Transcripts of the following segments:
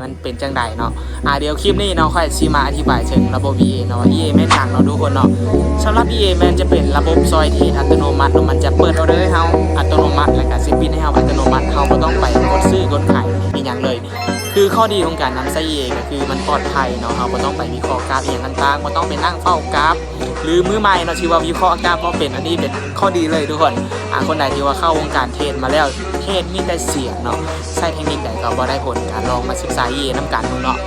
ມັນເປັນຈັ່ງໃດເນາະ. ອາ ດຽວຄລິບນີ້ເນາະ ຂ້ອຍຊິມາອະທິບາຍເຖິງລະບົບ EA ເນາະ ວ່າ EA ແມ່ນຫຍັງເນາະທຸກຄົນເນາະ. ສຳລັບ EA ແມ່ນຈະເປັນລະບົບຊ່ອຍເທຣດອັດຕະໂນມັດເນາະ, ມັນຈະເປີດອໍເດີໃຫ້ເຮົາອັດຕະໂນມັດ ແລ້ວກະຊິປິດໃຫ້ເຮົາອັດຕະໂນມັດ, ເຮົາບໍ່ຕ້ອງໄປກົດຊື້ກົດຂາຍອີ່ຫຍັງເລີຍ. ຄືຂໍ້ດີຂອງການນຳໃຊ້ EA ກໍຄືມັນປອດໄພເນາະ, ເຮົາບໍ່ຕ້ອງໄປວິເຄາະກາຟອີ່ຫຍັງຕ່າງໆ, ບໍ່ຕ້ອງໄປນັ່ງເຝົ້າກາຟ ຫຼືມືໃໝ່ເນາະ ທີ່ວ່າວິເຄາະກາຟບໍ່ເປັນ, ອັນນີ້ເປັນຂໍ້ດີເລີຍທຸກຄົນ. ອາ ຄົນໃດທີ່ວ່າເຂົ້າວົງການເທຣດມາແລ້ວ ເທຣດມີແຕ່ສຽງເນາະ, ໃຊ້ເທັກນິກໃດກໍບໍ່ໄດ້ຜົນ. ກະລອງມາສຶກສາ EA ນຳກັນເບິ່ງເນາະ,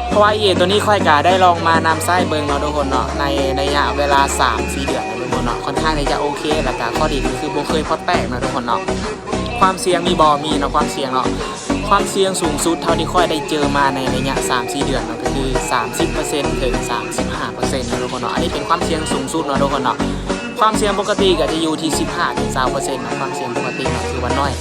ເພາະວ່າ EA ໂຕນີ້ຂ້ອຍກະໄດ້ລອງມານຳໃຊ້ເບິ່ງເນາະທຸກຄົນເນາະ, ໃນໄລຍະເວລາສາມສີ່ເດືອນເນາະທຸກຄົນເນາະ, ຄ່ອນຂ້າງທີ່ຈະໂອເຄ ແລ້ວກະຂໍ້ດີກໍຄືບໍ່ເຄີຍພອດແຕກເນາະທຸກຄົນເນາະ. ຄວາມສ່ຽງມີບໍ່? ມີເນາະ ຄວາມສ່ຽງເນາະ. ຄວາມສ່ຽງສູງສຸດເທົ່າທີ່ຂ້ອຍໄດ້ເຈີມາໃນໄລຍະສາມສີ່ເດືອນເນາະ ກໍຄືສາມສິບເປີເຊັນເຖິງສາມສິບຫ້າເປີເຊັນເນາະທຸກຄົນເນາະ, ອັນນີ້ເປັນຄວາມສ່ຽງສູງສຸດເນາະທຸກຄົນເນາະ. ຄວາມສ່ຽງປົກກະຕິກໍຈະຢູ່ທີ່ສິບຫ້າເຖິງຊາວເປີເຊັນເນາະ, ຄວາມສ່ຽງປົກກະຕິເນາະ ຖືວ່າໜ້ອຍ.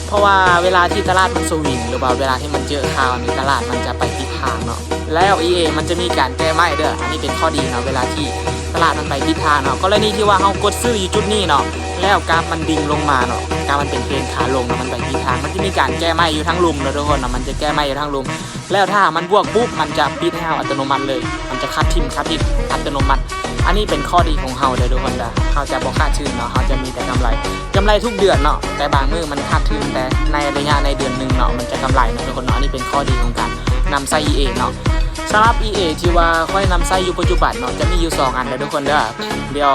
ເພາະວ່າເວລາທີ່ຕະຫຼາດມັນສະວິງ ຫຼືວ່າເວລາທີ່ມັນເຈີຂ່າວນີ້ ຕະຫຼາດມັນຈະໄປທິດທາງເນາະ, ແລ້ວ EA ມັນຈະມີການແກ້ໄມ້ເດີ້. ອັນນີ້ເປັນຂໍ້ດີເນາະ, ເວລາທີ່ຕະຫຼາດມັນໄປທິດທາງເນາະ, ກໍລະນີທີ່ວ່າເຮົາກົດຊື້ຢູ່ຈຸດນີ້ເນາະ ແລ້ວກາຟມັນດິ່ງລົງມາເນາະ, ກາຟມັນເປັນເທຣນຂາລົງເນາະ, ມັນໄປຜິດທາງ, ມັນຈະມີການແກ້ໄມ້ຢູ່ທາງລຸ່ມເນາະທຸກຄົນເນາະ, ມັນຈະແກ້ໄມ້ຢູ່ທາງລຸ່ມ. ແລ້ວຖ້າມັນບວກປຸບ ມັນຈະປິດໃຫ້ເຮົາອັດຕະໂນມັດເລີຍ, ມັນຈະຄັດຖິ້ມ ຄັດຖິ້ມອັດຕະໂນມັດ. ອັນນີ້ເປັນຂໍ້ດີຂອງເຮົາເດີທຸກຄົນເດີ, ເຮົາຈະບໍ່ຂາດທຶນເນາະ, ເຮົາຈະມີແຕ່ກຳໄລ, ກຳໄລທຸກເດືອນເນາະ, ແຕ່ບາງມື້ມັນຂາດທຶນ, ແຕ່ໃນໄລຍະໃນເດືອນໜຶ່ງເນາະ ມັນຈະກຳໄລເນາະທຸກຄົນເນາະ. ອັນນີ້ເປັນຂໍ້ດີຂອງການນຳໃຊ້ EA ເນາະ. ສຳລັບ EA ທີ່ວ່າຂ້ອຍນຳໃຊ້ຢູ່ປັດຈຸບັນເນາະ ຈະມີຢູ່ສອງອັນເດີທຸກຄົນເດີ. ດຽວ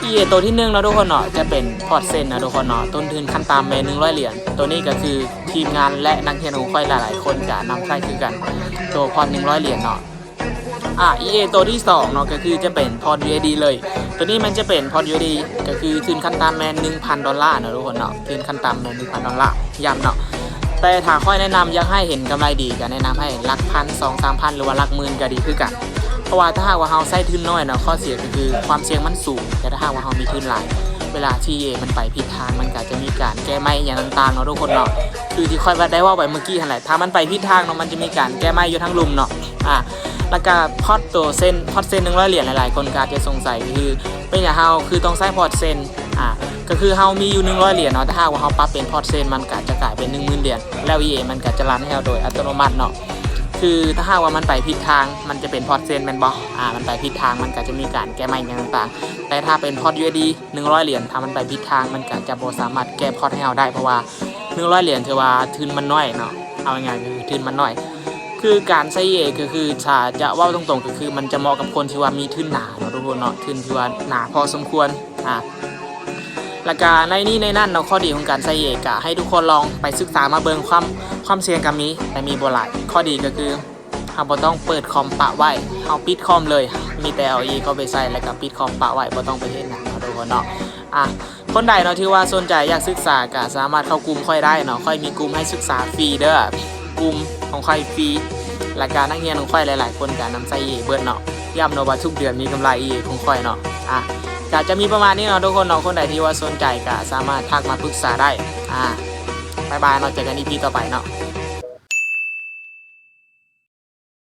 EA ໂຕທີໜຶ່ງເນາະທຸກຄົນເນາະ ຈະເປັນພອດເຊັນເນາະທຸກຄົນເນາະ, ຕົ້ນທຶນຂັ້ນຕ່ຳແມ່ນໜຶ່ງຮ້ອຍຫຼຽນ. ໂຕນີ້ກໍຄືທີມງານ ແລະ ນັກຮຽນຂອງຂ້ອຍຫຼາຍໆຄົນກໍນຳໃຊ້ຄືກັນ, ໂຕພອດໜຶ່ງຮ້ອຍຫຼຽນເນາະ. ອາ EA ໂຕທີສອງເນາະ ກໍຄືຈະເປັນພອດ USD ເລີຍ. ໂຕນີ້ມັນຈະເປັນພອດ USD ກໍຄືທຶນຂັ້ນຕ່ຳແມ່ນໜຶ່ງພັນດອນລາເນາະທຸກຄົນເນາະ, ທຶນຂັ້ນຕ່ຳແມ່ນໜຶ່ງພັນດອນລາ ຢ້ຳເນາະ. ແຕ່ຖ້າຂ້ອຍແນະນຳ ຢາກໃຫ້ເຫັນກຳໄລດີ ກໍແນະນຳໃຫ້ຫຼັກພັນ ສອງສາມພັນ ຫຼືວ່າຫຼັກໝື່ນກໍດີຄືກັນ. ເພາະວ່າຖ້າຫາກວ່າເຮົາໃຊ້ທຶນໜ້ອຍເນາະ ຂໍ້ເສຍກໍຄືຄວາມສ່ຽງມັນສູງ, ແຕ່ຖ້າຫາກວ່າເຮົາມີທຶນຫຼາຍ ເວລາທີ່ມັນໄປຜິດທາງ ມັນກໍຈະມີການແກ້ໄມ້ຫຍັງຕ່າງໆເນາະທຸກຄົນເນາະ. ຄືທີ່ຂ້ອຍວ່າໄດ້ເວົ້າໄປເມື່ອກີ້ຫັ້ນແຫຼະ, ຖ້າມັນໄປຜິດທາງເນາະ ມັນຈະມີການແກ້ໄມ້ຢູ່ທາງລຸ່ມເນາະ. ອາ ແລ້ວກໍພອດໂຕເຊັນ ພອດເຊັນໜຶ່ງຮ້ອຍຫຼຽນ ຫຼາຍໆຄົນກໍອາດຈະສົງໄສ ຄືເປັນຫຍັງເຮົາຄືຕ້ອງໃຊ້ພອດເຊັນ. ອາ ກໍຄືເຮົາມີຢູ່ໜຶ່ງຮ້ອຍຫຼຽນເນາະ, ຖ້າຫາກວ່າເຮົາປັບເປັນພອດເຊັນ ມັນກໍຈະກາຍເປັນໜຶ່ງໝື່ນຫຼຽນ, ແລ້ວ EA ມັນກໍຈະຣັນໃຫ້ເຮົາໂດຍອັດຕະໂນມັດເນາະ. ຄືຖ້າຫາກວ່າມັນໄປຜິດທາງ ມັນຈະເປັນພອດເຊັນແມ່ນບໍ່? ອາ ມັນໄປຜິດທາງ ມັນກໍຈະມີການແກ້ໄມ້ຫຍັງຕ່າງໆ, ແຕ່ຖ້າເປັນພອດ USD ໜຶ່ງຮ້ອຍຫຼຽນ ຖ້າມັນໄປຜິດທາງ ມັນກໍຈະບໍ່ສາມາດແກ້ພອດໃຫ້ເຮົາໄດ້, ເພາະວ່າໜຶ່ງຮ້ອຍຫຼຽນຖືວ່າທຶນມັນໜ້ອຍເນາະ, ເອົາງ່າຍໆກໍຄືທຶນມັນໜ້ອຍ. ຄືການໃຊ້ EA ກໍຄື ຖ້າຈະເວົ້າຕົງໆ ກໍຄືມັນຈະເໝາະກັບຄົນທີ່ວ່າມີທຶນໜາເນາະທຸກຄົນເນາະ, ທຶນທີ່ວ່າໜາພໍສົມຄວນ. ອາ ແລ້ວກະໃນນີ້ໃນນັ້ນເນາະ, ຂໍ້ດີຂອງການໃຊ້ EA ກະໃຫ້ທຸກຄົນລອງໄປສຶກສາມາເບິ່ງ, ຄວາມ ຄວາມສ່ຽງກະມີ ແຕ່ມີບໍ່ຫຼາຍ. ຂໍ້ດີກໍຄືເຮົາບໍ່ຕ້ອງເປີດຄອມປະໄວ້, ເຮົາປິດຄອມເລີຍ, ມີແຕ່ເອົາ EA ເຂົ້າໄປໃສ່ ແລ້ວກະປິດຄອມປະໄວ້, ບໍ່ຕ້ອງໄປເຮັດຫຍັງເນາະທຸກຄົນເນາະ. ອາ ຄົນໃດເນາະທີ່ວ່າສົນໃຈຢາກສຶກສາ ກະສາມາດເຂົ້າກຸ່ມຂ້ອຍໄດ້ເນາະ, ຂ້ອຍມີກຸ່ມໃຫ້ສຶກສາຟຣີເດີ, ກຸ່ມຂອງຂ້ອຍຟຣີ, ແລ້ວກະນັກຮຽນຂອງຂ້ອຍຫຼາຍໆຄົນກະນຳໃຊ້ EA ເບິດເນາະ. ຢ້ຳເນາະວ່າທຸກເດືອນມີກຳໄລ EA ຂອງຂ້ອຍເນາະ. ອາ ກະຈະມີປະມານນີ້ເນາະທຸກຄົນເນາະ, ຄົນໃດທີ່ວ່າສົນໃຈກະສາມາດທັກມາປຶກສາໄດ້. ອາ ບາຍບາຍເນາະ, ເຈີກັນ ອີພີ ຕໍ່ໄປເນາະ.